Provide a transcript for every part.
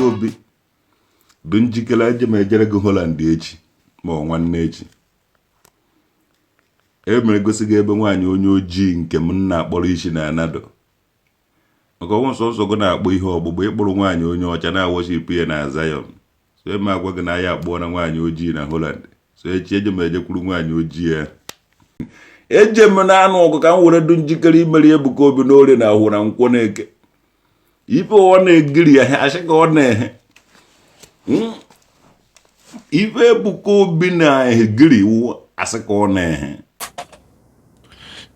Obi dị njikere. Eje m ejere gị Holland echi ma ọ nwanne echi. E mere gosi gị ebe nwaanyị onye ojii nke m na-akpọrọ isi na anado maka ọnwụ nsọ gị na-akpọ ihe ọgbụgbọ ịkpụrụ nwaanyị onye ọcha na-aworship ya na Zion. So eme agwa gị na ya akpụọ na nwaanyị ojii na Holland. So echi eje m ejekwuru nwaanyị ojii ya. Eje m na-anụ ọgụ ka m were du njikere imeri Ebuka Obi n'orie na ahụ na nkwọ na-eke ife ọ na-egiri ya asị ka ọ na-ehe ife Ebuka Obi na-egiri asị ka ọ na-ehe.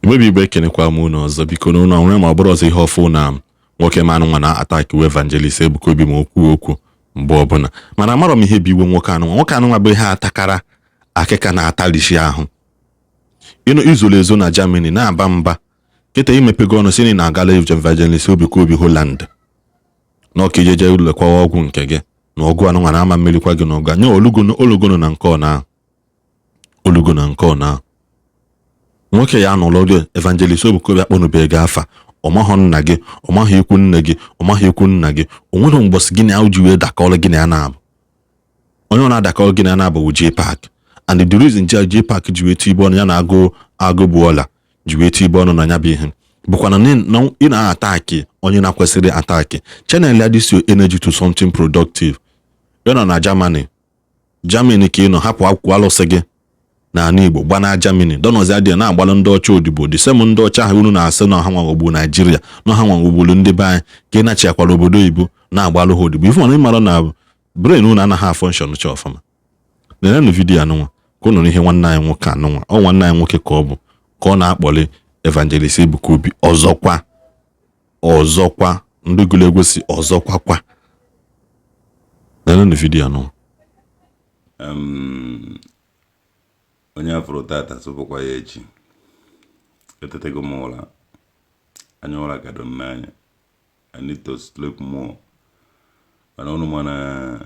Igbe bụ Igbo, ekenekwa m unu ọzọ. Biko, n'ụlọ nwere ma ọ bụrụ ọzọ ihe ọfụ na nwoke manụ nwa na-attack evangelist Ebuka Obi ma okwu okwu mgbe ọbụla, mana amarọ m ihe bụ iwe nwoke anụnwa. Nwoke anụnwa bụ ihe atakara akịka na-atalisi ahụ ịnụ izolo ezo na Germany na-aba mba. Kịta imepego ọnụ si na ị na-agala evangelist Ebuka Obi Holland na ọka ijeje lekwawa ọgwụ nke gị na ọgụ anụnwa na ama mmerikwa gị n'ọgụ nye olugono olugono na nke ọ na olugo na nke ọ na nwoke ya anọrọ. Evangelist Ebuka Obi akpọnụbeghị gị afa, ọ mahụ nna gị, ọ maghị ikwu nne gị, ọ maghị ikwu nna gị. O nwere mgbọsị gị na ji wee dakọrọ gị na ya na-abụ onye ọ na-adakọrọ gị na ya na-abụ J Park. And the reason J Park ji wee tibe ọnụ ya na agụ agụ bụ ọla ji wee tibe ọnụ na ya bụ ihe bụkwa na ị na-attack onye na-kwesịrị attack. Channel ya this your energy to something productive. Ị nọ na Germany, Germany ka ị nọ, hapụ akwụkwọ alụsị gị n'ala Igbo, gbana Germany, dọnọzi adịghị na-agbalụ ndị ọcha odibo. The same ndị ọcha ahụ unu na-asị na ha nwa ghọgburu Naijiria, na ha nwa ghọgburu ndị be anyị, ka ị nachiakwara obodo oyibo na-agbalụ ha odibo. Ife mana ịmara na brain unu anaghị afunction cha ọfụma. Nenenụ video anụnwa ka unu n'ihe nwanne anyị nwoke anụnwa, ọ nwanne anyị nwoke ka ọ bụ, ka ọ na-akpọli evangelist Ebuka Obi ọzọkwa ọzọkwa. Ndị gụrụ egwu si ọzọkwa kwa. Nenenụ video anụnwa. Onye afụrụ tata sụpụkwa ya echi. Etetego m ụra, anya ụra ka dị m n'anya. I need to sleep more, mana ụnụ mana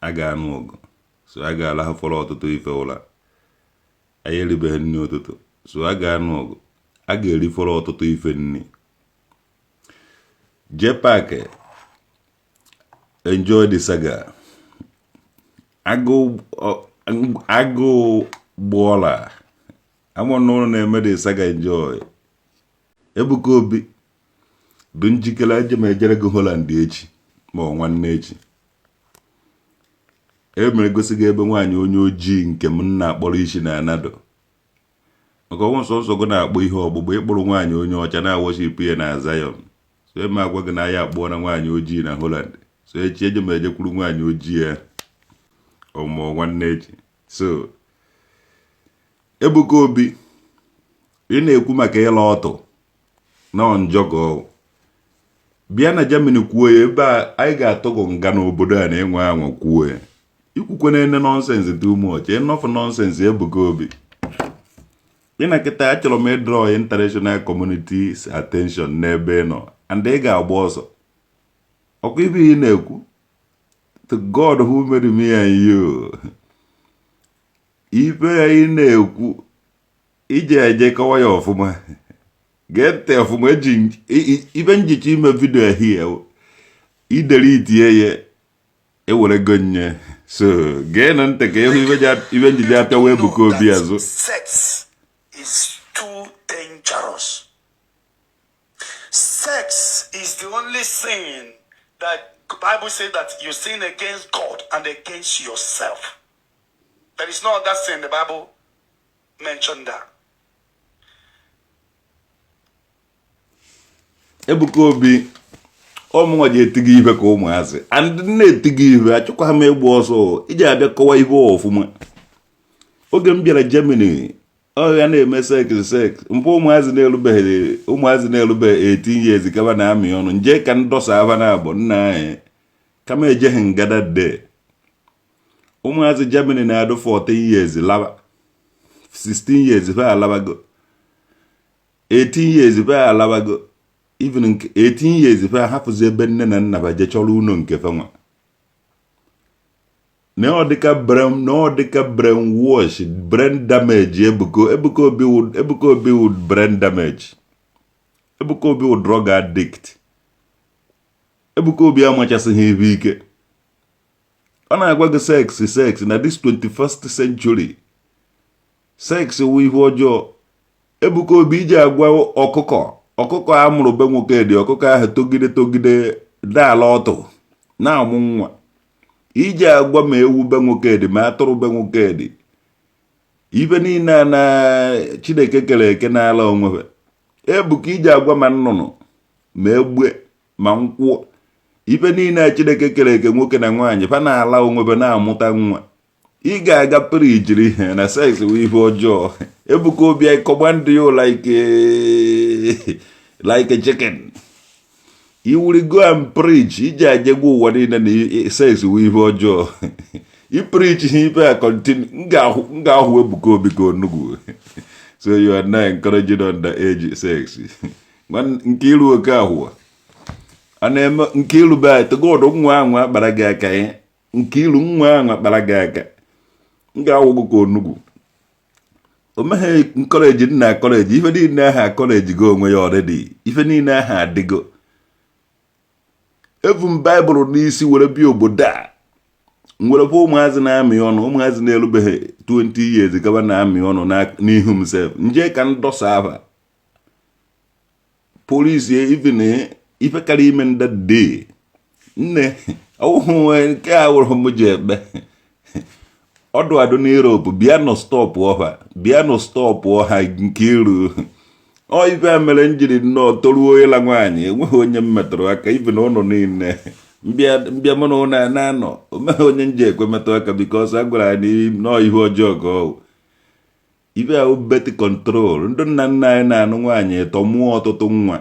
a ga-anụ ọgụ, so a ga-alahụfọrọ ọtụtụ ife ụra. Anyị eribeghị nri ụtụtụ, so a ga-anụ ọgụ, a ga-erifọrọ ọtụtụ ife nri. J Park, enjoy the saga. Agụụ agụụ gbụọla amụ na ụlọ na-eme the saga. Enjoy. Ebuka Obi dị njikere. Eje m ejere gị Holland echi ma ọ nwanne echi. E mere gosi gị ebe nwaanyị onye ojii nke m na-akpọrọ isi na anado maka ọnwụ nsọ gị na-akpọ ihe ọgbụgbọ ịkpụrụ nwaanyị onye ọcha na-aworship ya na Zion. So eme agwa gị na ya akpụọ na nwaanyị ojii na Holland. So echi eje m ejekwuru nwaanyị ojii ya ọmụọ nwanne echi. So Ebuka Obi, ị na-ekwu maka ịla ọtụ na njọ ka ọ bịa na Germany kwuo ya ebe a, anyị ga-atụgụ nga n'obodo a na-enwe anwa kwuo ya. Ikwukwe na-ene nonsense too much, enough nonsense. Ebuka Obi, ị na kịta achọrọ m ịdraw international community's attention n'ebe ị nọ, and ị ga-agba ọsọ ọkwa ibe ị na-ekwu. To God who made me and you, ife ị na-ekwu ije eje kọwa ya ọfụma. Gee ntị ọfụma. Eji ife njicha ime video hie idere itinye ya ewerego nye, so geenụ ntị ka ịhụ ife njide apịawa Ebuka Obi azụ. Sex is too dangerous. Sex is the only sin that Bible says that you sin against God and against yourself. There is no other sin the Bible mentioned that. Ebuka Obi, ọmụnwa ji eti gị ife ka ụmụazị and na-eti gị ife achọkwa m ịgba ọsọ iji abịa kọwa ihe ọfụma. Oge m bịara Germany, ọ ya na-eme sex sex mpụ ụmụazị na-erubeghị 18 years kaba na-amị ọnụ nje ka ndọsa aba na-abụ nna anyị kama ejeghị ngada de. Ụmụazị Germany na-adụ 14 years laba, 16 years fa alabago, 18 years fa alabago, even nke 18 years fa hapụzi ebe nne na nna ba je chọrọ ụlọ nke fa nwa na ọ dịka brain, na ọ dịka brain wash, brain damage. Ebuka Obi would brain damage. Ebuka Obi wụ drug addict. Ebuka Obi amachasịghị ebe ike. Ọ na-agwa gị sex, sex na this 21st century, sex wụ ihe ọjọọ. Ebuka Obi iji agwa ọkụkọ, ọkụkọ a mụrụ be nwoke dị, ọkụkọ ahụ togide togide daala ọtụ na-amụ nwa, iji agwa ma ewu be nwoke dị, ma atụrụ be nwoke dị, ife niile a na Chineke kere eke n'ala onwe. Ebuka iji agwa ma nnụnụ, ma egbe, ma nkwụ, ife niile a Chineke kere eke, nwoke na nwaanyị fa na-ala onwebe na-amụta nwa, ị ga-aga preachiri ihe na sex wụ ihe ọjọọ. Ebuka Obi, I command you like a chicken. You will go and preach. Iji ajegwa ụwa niile na sex wụ ihe ọjọọ. I preach ihe ife a continue, m ga-ahụ Ebuka Obi ka onugbu. So you are now encouraging underage sex. Nke iru oke ahụ a na-eme nke iru be anyị tụgodu nwa anwa kpara gị aka ya, nke iru nwa anwa kpara gị aka, m ga-awụ gị ka onugbu. O meghe encourage nna encourage ife niile ahụ, encourage go onwe ya already. Ife niile ahụ adịgo evu m Baịbụl n'isi were bịa obodo a, nwere kwa ụmụazị na-amị ọnụ, ụmụazị na-erubeghị 20 years gaba na-amị ọnụ n'ihu m sef. Nje ka ndọsa aba polisi, even ife karịa ime ndade nne ọwụhụ nke a wụrụ m ji ekpe ọdụ adụ n'Europe. Bịa nọ stop ọha, bịa nọ stop ọha. Nke iru ọ ife a mere m jiri nnọọ toruo ịla nwaanyị, enweghị onye m metụrụ aka. Ibe na ụlọ niile mbịa mụ na ụlọ a na-anọ, omeghị onye m ji ekwe metụ aka, because a gwara anyị nọọ ihe ọjọọ ka ọ ife ahụ birth control. Ndị nna nna anyị na-anụ nwaanyị ịtọ, mụọ ọtụtụ nwa.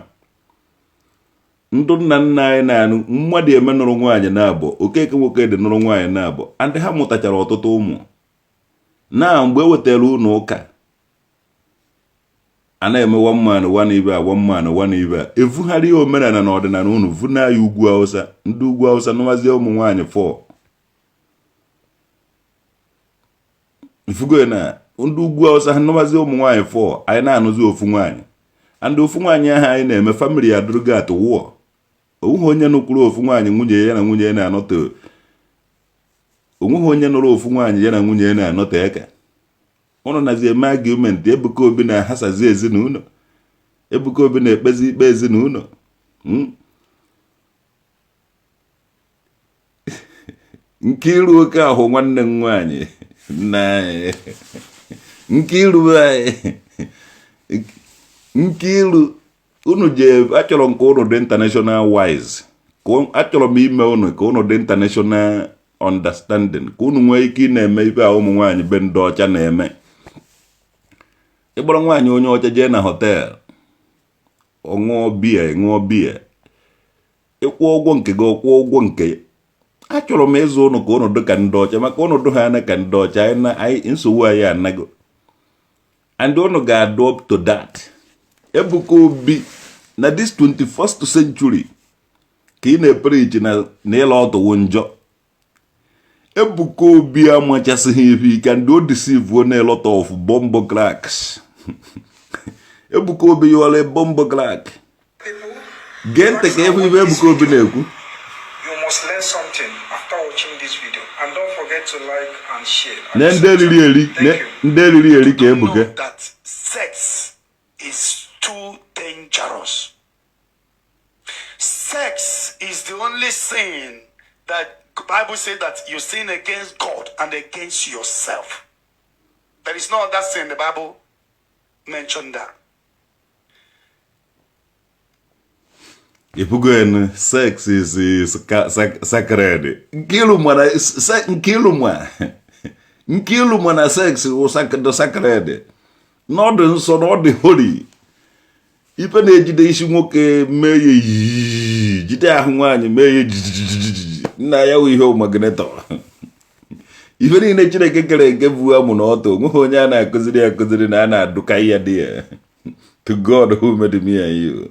Ndụ nna nna anyị na-anụ mmadụ eme nụrụ nwaanyị na-abụ, Okeke nwoke dị nụrụ nwaanyị na-abụ, and ha mụtachara ọtụtụ ụmụ. Na mgbe e wetara ụlọ ụka, a na-eme one man one ibe a, one man one ibe a, evugharị omenala na ọdịnala unu vuna ya ugwu Awụsa. Ndị ugwu Awụsa nụwazie ụmụ nwaanyị fọ ifugo na ndị ugwu Awụsa ha nụwazie ụmụ nwaanyị fọ. Anyị na-anụzi ofu nwaanyị, and ofu nwaanyị ahụ anyị na-eme family ya dụrụgo at wụọ. Onweghị onye nụkwuru ofu nwaanyị, nwunye ya na nwunye ya na-anọte. Onweghị onye nụrụ ofu nwaanyị, ya na nwunye ya na-anọte aka. Ụnụ nazi eme argument. Ebuka Obi na-ahasazi ezinụlọ. Ebuka Obi na-ekpezi ikpe ezinụlọ. Nke iru oke ahụ nwanne m nwaanyị nna anyị, nke iru anyị, nke iru unu je. Achọrọ m ka unu dị international wise, ka achọrọ m ime unu ka unu dị international understanding, ka unu nwee ike ị na-eme ife a ụmụ nwaanyị be ndị ọcha na-eme. Ịgbara nwaanyị onye ọcha jee na hotel, ọ ṅụọ biya, ṅụọ biya, ịkwụ ụgwọ nke gị, ọkwụ ụgwọ nke ya. Achọrọ m ịzụ ụnụ ka ụnụ dị ka ndị ọcha, maka ụnụ dụ ha anya ka ndị ọcha, anyị na anyị nsogbu anyị anago, and ụnụ ga-adụ up to that. Ebuka Obi, na this 21st century ka ị na-epreach na ịla ọtụwo njọ. Ebuka Obi amachasịghị ife ike, and o deceive na a lot of bombo cracks. Ebuka Obi yọrọ bombo crack. Gee ntị ka ịhụ ife Ebuka Obi na-ekwu. You must learn something after watching this video and don't forget to like and share. Na ndị eriri eri. Thank you. Ndị eriri eri ka Don't Ebuka know that sex is too dangerous. Sex is the only sin that Bible says that you sin against God and against yourself. There is no other sin the Bible mentioned that. Ifugo, sex is sacred. Nkiru mana nkiru ma nkiru mana sex wụ sacred, na ọ dị nsọ, na ọ dị holy. Ife na-ejide isi nwoke mee ya yii, jide ahụ nwaanyị mee ya jijijiji, nna ya wụ ihe magneto. Ife niile Chineke kere eke bụ amụ na ọtọ. Onweghị onye a na-akụziri akụziri na a na-adụka ya dị ya. To God who made me and you.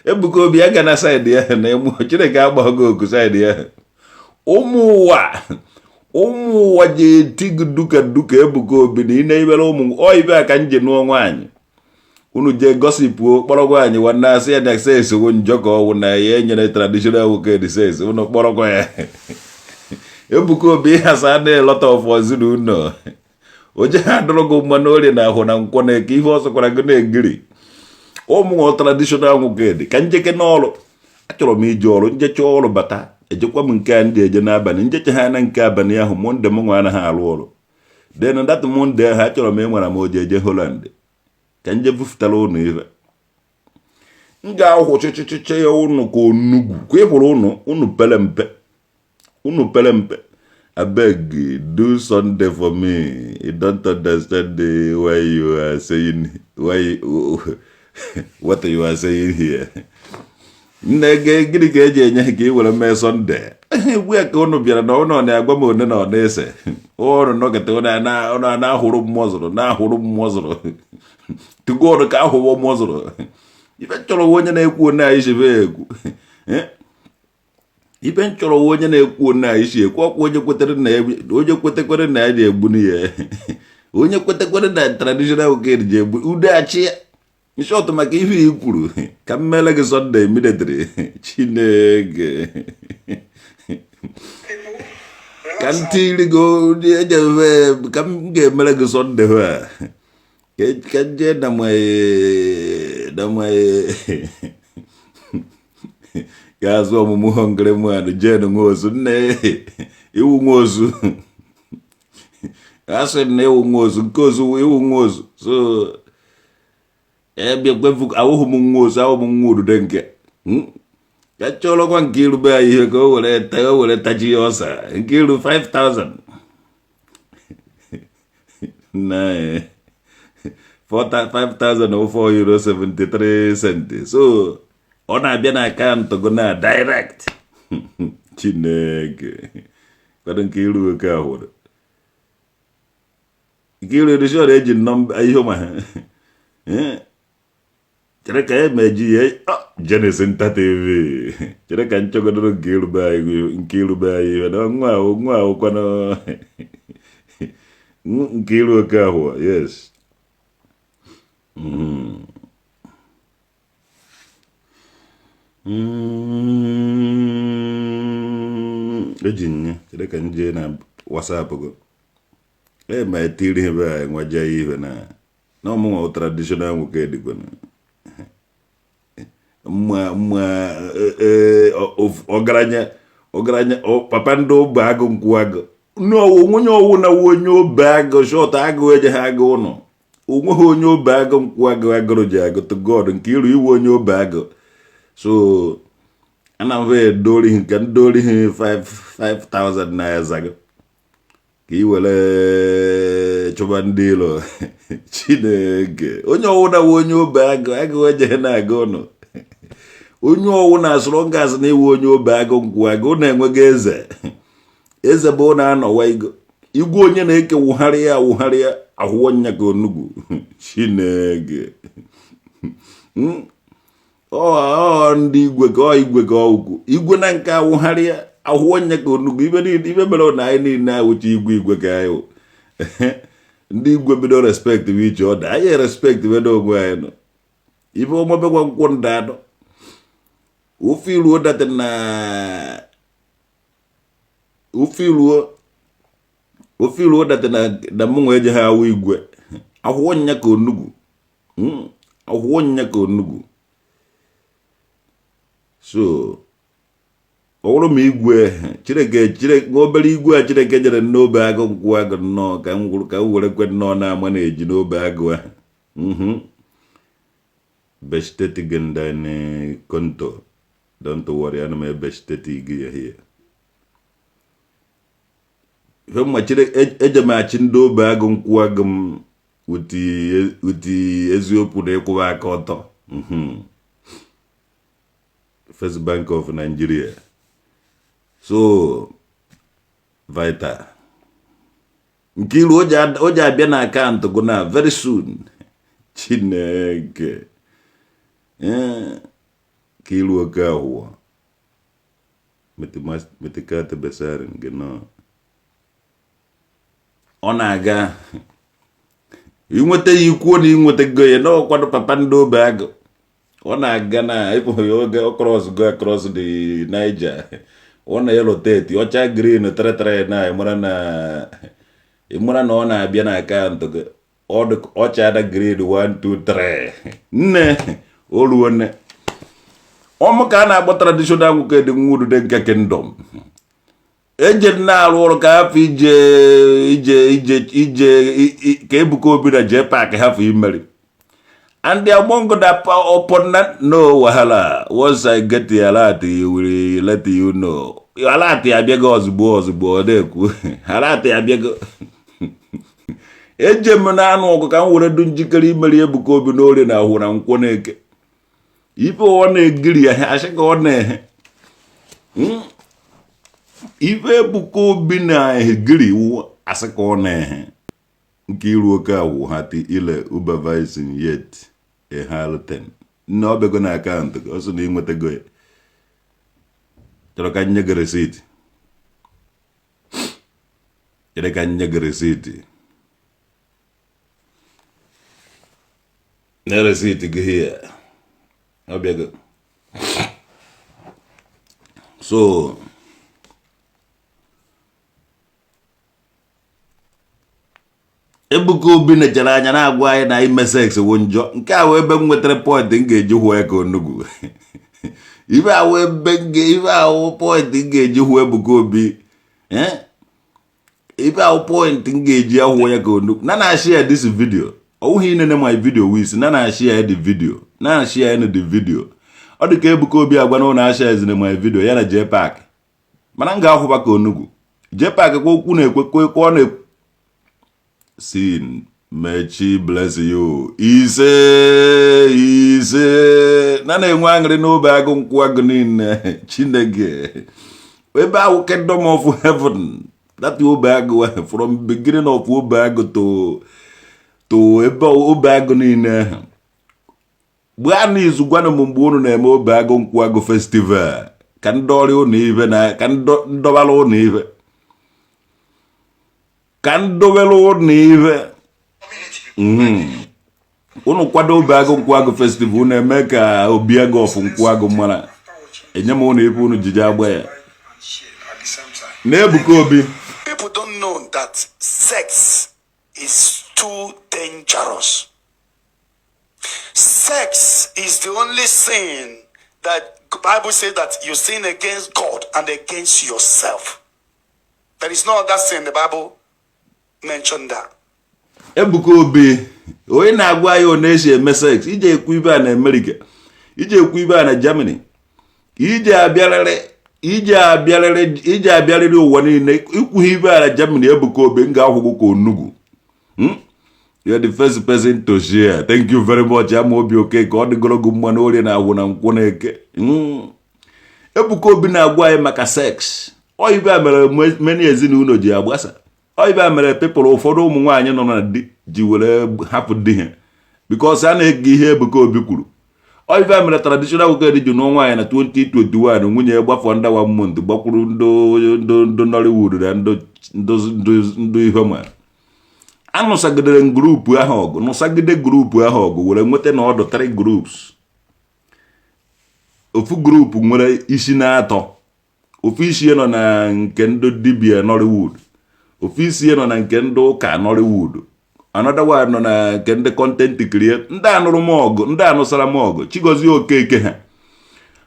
Ebuka Obi aga na side ya na ịmụ Chineke agbaghị oku side ya. Ụmụ ụwa, ụmụ ụwa ji eti gị duka duka. Ebuka Obi na ị na-ebere ụmụ ọ ibe a ka m ji nụọ nwaanyị. Unu jee gosipuo kpọrọgwa anyị nwanne asị ya na sex wụ njọ ka ọwụ na ya enyere traditional nwoke dị sex unu kpọrọgwa ya. Ebuka Obi ịhasa na lot of ezinụlọ oje ha dụrụ gị mma n'orie na ahụ na nkwọ na eke ihe ọ sọkwara gị na-egiri ụmụ traditional nwoke dị ka njeke n'ọrụ. Achọrọ m ije ọrụ, njecha ọrụ bata, ejekwa m nke a ndị eje n'abalị, njecha ha na nke abalị ahụ. Monday m nwa anaghị arụ ọrụ. Then that Monday ahụ achọrọ m ịnwara m oje eje Holland ka nje bufutara ụnụ ife m ga-ahụ chichichiche ya ụnụ ka onugwu ka ị hụrụ ụnụ. Ụnụ pere mpe, ụnụ pere mpe. Abeg, do Sunday for me. You don't understand the why you are saying, why what you are saying here. Nne, gịnị ka eji enye ka ị were mee Sunday egwu ya ka ụnụ bịara na ụnụ na-agwa m one na ọ na-ese ụnụ nọkịta ụnụ na-ahụrụ mmụọ zụrụ na-ahụrụ mmụọ zụrụ tugo ụnụ ka ahụwo mmụọ zụrụ. Ife chọrọ onye na-ekwu one anyị si ekwu, ife m chọrọ onye na-ekwu one anyị si ekwu ọkwa onye kwetere na onye kwetekwere na ya na-egbu ya, onye kwetekwere na traditional nwoke ji egbu udo achị ya. Nshọtụ maka ihe i kwuru ka m mere gị Sunday immediately. Chineke. People, ka relax. M tiri gị ejebe ka m ga-emere gị Sunday a ka m jee na my ga-azụ ọmụmụ hungry man jen nwozu nne iwu nwozu asị m na iwu nwozu nke ozu iwu nwozu. So awụghị m nwa ozu, ahụ m nwa udude nke ka chọrọkwa nke irube ya ihe ka o were o were taji ya ọsa nke iru 5000 na 5000 €4 73 cent. So ọ na-abịa na akaụntụ gị na direct. Chineke kwado nke iru oke ahụrụ nke iru edishọn eji nọmba ihe ma ha chere ka e meji ya. Genesis Nta TV, chere ka nchọgodoro nke irube anyị, nke irube anyị ihe na nwa ahụ, nwa ahụ kwanụ nke iru oke ahụ. Yes. Eji nye chere ka nje na WhatsApp gị e ma etiri ebe a nwaje ya ihe na ọmụnwa traditional nwoke dịkwana mma mma ọgaranya ọgaranya papa ndị ogbe agụ nkwụ agụ n'ọwụ onye ọwụ na onye obe agụ shọt agụ eje ha agụ ụnụ onweghị onye obe agụ nkwụ agụ agụrụ ji agụ to God nke iru iwu onye obe agụ. So ana m edori nke ndori 5000 naira gị ka ị were chụba ndị ilo. Chineke, onye ọwụ na onye obe agụ agụ eje na-agụ ụnụ onye ọwụ na asụrụ ngasị na iwu onye obe agụ nkwụ agụ na-enweghị eze eze bụ na-anọwa igo igwe onye na-eke wụgharị ya awụgharị ya ahụwọ nya ka onugbu. Chineke, ọ ndị igwe ka ọ igwe ka ọ ukwu igwe na nke awụgharị ya ahụwọ nya ka onugbu. Ibe niile ibe mere na anyị niile awụcha igwe igwe ka anyị wụ ndị igwe bido respect bụ iche ọda anyị respect bedo onwe anyị nọ ife ọmabekwa nkwụ nda anọ ofe iruo data na ofe iruo ofe iruo data na mụnwa eje ha awụ igwe ahụwọ nya ka onugbu, ahụwọ nya ka onugbu. So ọ bụrụ ma igwe Chineke Chineke nwa obere igwe a Chineke nyere n'obe agụ nkwụ agụ nnọọ ka m gwụrụ ka m were kwe nnọọ na-ama na-eji n'obe agụ ahụ. Bestätigen deine Konto. Don't worry, ana m ebestätige ya here. Ife mma Chineke eje m achị ndị obe agụ nkwụ agụ m uti eziokwu na ịkwụba aka ọtọ. First Bank of Nigeria. So vital nke iru o ji abịa na akaụntụ gụ na very soon. Chineke, ka iru oke ahụọ metikate besarin gị nọ ọ na-aga. Inweta ya, ikwuo na inwetago ya na ọkwado papa ndị obe agụ. Ọ na-aga na ịpụghị oge ọ cross go across the Niger, ọ na-erotate ọcha green 33 na ịmara na ọ na-abịa na akaụntụ gị. Ọcha ada green 1 2 3, nne, o ruo nne ọmụ ka a na-akpọ traditional nwoke dị nwudude nke kingdom. Eje na-arụ ọrụ ka hafụ ije ije ije ije ka Ebuka Obi na jee park hafụ imeri. And among the upon that, no wahala. Once I get the alert, you will let you know. Alert abịago ozugbo ozugbo. Ọ na-ekwu alert abịago. Eje m na-anụ ọgụ ka m were du njikere imeri Ebuka Obi n'orie na ahụ na nkwọ na-eke ife. Ọ na-egiri ya asị ka ọ na-ehe ife Ebuka Obi na-egiri wụ asị ka ọ na-ehe nke iru oke awụ ha ti ile Überweisung yet erhalten. Nne, ọ bịago na akaụntụ gị. Ọ sị na ịnwetago ya. Chọrọ ka nye gị receipt? Chere ka nye gị receipt na receipt gị here. Ọ bịago. So Ebuka Obi nechere anya na-agwa anyị na ime sex wụ njọ. Nke a wee ebe m nwetara point m ga-eji hụ ya ka onugbu. Ife awụ ebe ife awụ point m ga-eji hụ Ebuka Obi. Ife awụ point m ga-eji ahụ ya ka onugbu. Na na share this video. Ọwụghị inene my video wis na na share the video, na share the video. Ọ dị ka Ebuka Obi agwa na ụlọ ashare zina my video ya na J Park, mana m ga-ahụba ka onugbu. J Park kwa okwu na-ekwe kwa ọ na sin. Mechi bless you. Ise ise na na-enwe aṅụrị n'obe agụ nkwụ agụ niile. Chineke, ebe ahụ kingdom of heaven, that obe agụ, from beginning of obe agụ to ebe obe agụ niile ahụ. Gbaa n'izu, gwanụ m mgbe unu na-eme obe agụ nkwụ agụ festival, ka ndọrị unu ibe na ka ndọbara unu ibe, ka ndobere unu ibe. Unu kwado obe agụ nkwụ agụ festival, unu eme ka obi agụ ọfụ nkwụ agụ mara enye m unu ife unu jiji agba ya na Ebuka Obi. People don't know that sex is too dangerous. Sex is the only sin that Bible says that you sin against God and against yourself. There is no other sin the Bible mentioned that. Ebuka Obi, onye na-agwa ya ọ na-esi eme sex, ije ekwu ibe a na Amerịka, ije ekwu ibe a na Germany, ije abịarịrị, ije abịarịrị, ije abịarịrị ụwa niile ikwu ibe a na Germany. Ebuka Obi, m ga-akwụgwụ ka onugbu. You're the first person to share. Thank you very much. Ama obi oke ka ọ dịgoro gị mma n'orie na agwụ na nkwụ na eke. Ebuka Obi na-agwa anyị maka sex. Ọ ibe a mere many ezinụlọ ji agbasa. Ọ ibe a mere people, ụfọdụ ụmụ nwaanyị nọ na di ji were hapụ di ha because a na-ege ihe Ebuka Obi kwuru. Ọ ibe a mere traditional nwoke ji nụọ nwaanyị na 2021, nwunye gbafọ nda one month, gbakwuru ndụ Nollywood na ndụ ihe ma anụsagidere group ahụ ọgụ, nụsagide group ahụ ọgụ were nweta na ọdụ 3 groups. Ofu group nwere isi na-atọ. Ofu isi nọ na nke ndị dibia Nollywood, ofu isi nọ na nke ndị ụka Nollywood, another one nọ na nke ndị content creator. Ndị anụrụ m ọgụ, ndị anụsara m ọgụ, Chigozie Okeke ha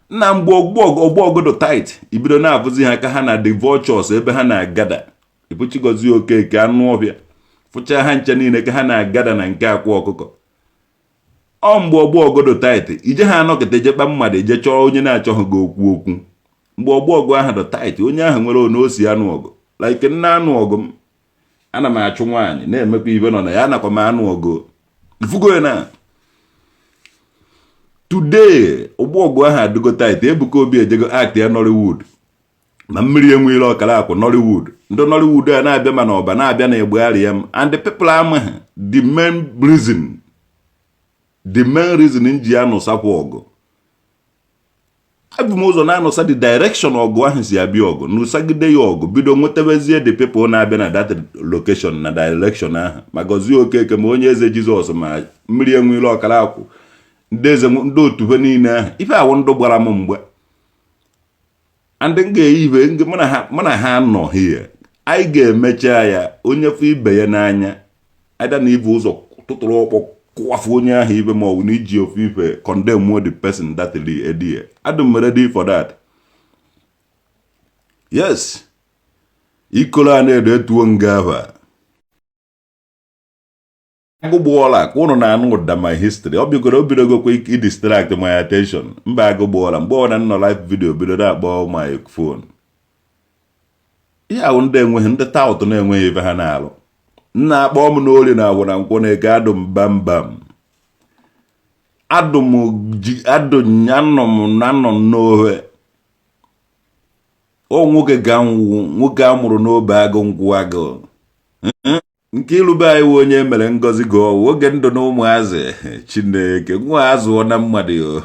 nna mgbe ọgbọ ọgụ tight ibido na-abụzi ha ka ha na the vultures ebe ha na-agada. Ịbụ Chigozie Okeke anụ ọbịa fụchaa ha nche niile ka ha na-agada na nke akwa ọkụkọ. Ọ mgbe ọgbọ ọgọdọ tight, ije ha anọkịta ejekpa mmadụ, ije chọọ onye na-achọghị gị okwu okwu. Mgbe ọgbọ ọgụ ahụ dị tight, onye ahụ nwere one o si anụ ọgụ like nna anụ ọgụ m. Ana m achụ nwaanyị na-emekwa ibe nọ na ya, anakwa m anụ ọgụ ifugo ya na today. Ụgbọ ọgụ ahụ adịgo tight. Ebuka Obi ejego act ya Nollywood ma mmiri enweela ọkara akwụ Nollywood. Ndị Nollywood a na-abịa mana ọba na-abịa na egbegharị ya m and the people amaghị the main reason, the main reason m ji anụsakwa ọgụ. Abụ m ụzọ na-anụsa the direction ọgụ ahụ si abịa. Ọgụ nụsagide ya, ọgụ bido nwetabezie the people na-abịa na that location na direction ahụ, ma gọzie Okeke, ma onye eze Jizọs, ma mmiri enwe ile ọkara akwụ, ndị eze, ndị otu niile ahụ. Ife awụ ndụ gbara m mgbe ndị m ga-eyi ibe mụ na ha nọ here. Anyị ga-emecha ya, onye fụ ibe ya n'anya ada na ibu ụzọ tụtụrụ ọkpọ kụwafu onye ahụ ibe, ma ọ bụ na iji ofu ife condemn the person that edie. Adị m ready for that. Yes, ikolo a na-edo etuo nga ahụ a agụgbụọla ka ụnụ na-anụ ụda. My history ọ bigoro, o bidogokwa i distract my attention. Mba, agụgbụọla mgbe ọ na nọ live video, bido na-akpọ my phone. Ihe ahụ ndị enweghị, ndị tout na-enweghị ife ha na-alụ. Nna, akpọ m n'ori na agwụ na nkwụ na eke. Adụ m bam bam, adụ m ji adụ, anọ m anọ n'ohe o. Nwoke ga nwụ, nwoke a mụrụ n'obe agụ nkwụ agụ nke ịlụbe anyị wụ onye mere ngozi gụọ oge ndụ na ụmụazị. Chineke nwa azụọ na mmadụ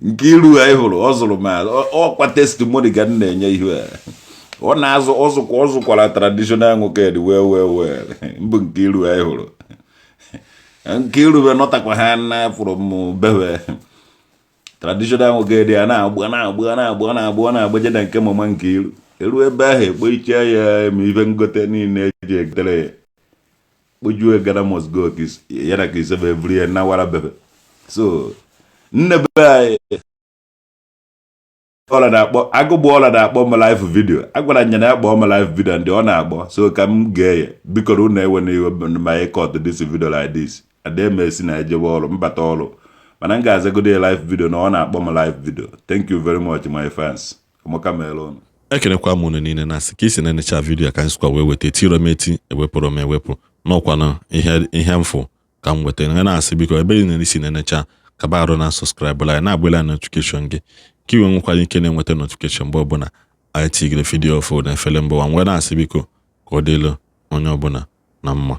nke iru anyị hụrụ ọ zụrụ m ọkwa. Testimony ka m na-enye ihe a. Ọ na-azụ, ọzụkwa, ọ zụkwara traditional nwoke dị well, well, well. Mbụ nke iru anyị hụrụ, nke irube nọtakwa ha na fụrụ m bebe traditional nwoke dị. A na-agba, na-agba, na-agba, na-agba, na-agbaje na nke mama nke iru eru ebe ahụ, ekpoicha ya ma ife ngote niile eji egotere ya, kpojuo Ghana must go ya na ka isebe eburu ya nawara bebe. So nne be anyị ọla na-akpọ, agụgbụ ọla na-akpọ m live video. Agwara nya na ya kpọọ m live video, ndị ọ na-akpọ, so ka m gee ya. Biko na unu ewe n'iwe ma ị cut this video like this. Ada esi na ejebe ọrụ mbata ọrụ, mana m ga-azagodo ya live video na ọ na-akpọ m live video. Thank you very much, my fans. Amaka mere unu. Ekelekwa m unu niile na-asị ka isi na-enecha video ka anyị sikwa wee weta tiro m eti ewepụrụ m ewepụ n'ọkwanụ ihe mfụ ka m weta nga na-asị. Biko, ebe ị na-esi na-enecha, kaba arụ na subscribe la na-agbela notification gị ka i wee nwekwara ike na-enweta notification mgbe ọbụla anyị tigere video ọfụ na efere mbụwa. Wee na-asị, biko, ka ọ dịlụ onye ọbụla na mma.